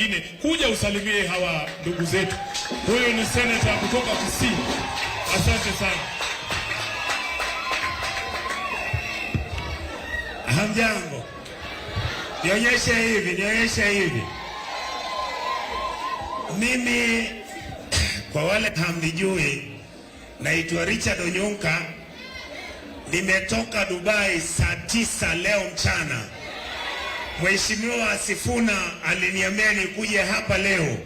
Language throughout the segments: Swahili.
mengine. Kuja usalimie hawa ndugu zetu. Huyu ni senator kutoka Kisii. Asante sana. Hamjambo, nionyeshe hivi, nionyeshe hivi. Mimi kwa wale hamnijui, naitwa Richard Onyonka, nimetoka Dubai saa 9 leo mchana. Mheshimiwa Sifuna aliniambia nikuje hapa leo,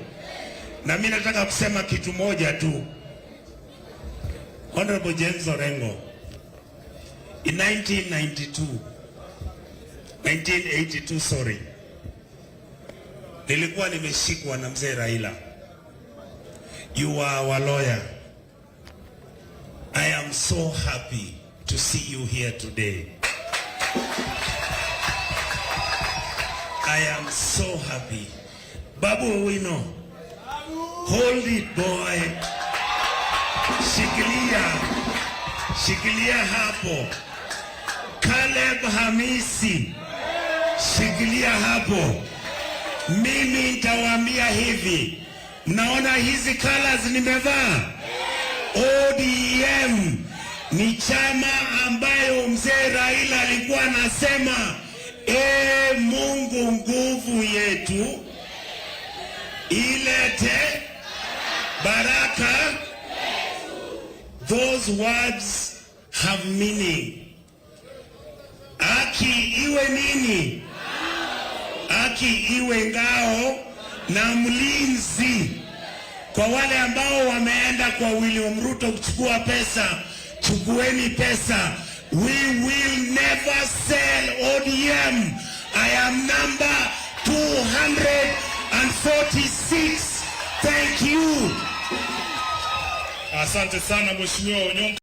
na mimi nataka kusema kitu moja tu. Honorable James Orengo, in 1992 1982 sorry, nilikuwa nimeshikwa na mzee Raila. You are our lawyer. I am so happy to see you here today. I am so happy. Babu Owino, hold it boy. Shikilia, shikilia hapo. Caleb Hamisi, shikilia hapo. Mimi nitawaambia hivi, mnaona hizi colors nimevaa? ODM ni chama ambayo mzee Raila alikuwa anasema, e Mungu nguvu yetu ilete baraka. Those words have meaning. Haki iwe nini? Haki iwe ngao na mlinzi. Kwa wale ambao wameenda kwa William Ruto kuchukua pesa, chukueni pesa. We will never sell ODM. I am number 246. Thank you. Asante sana Mheshimiwa Onyonka.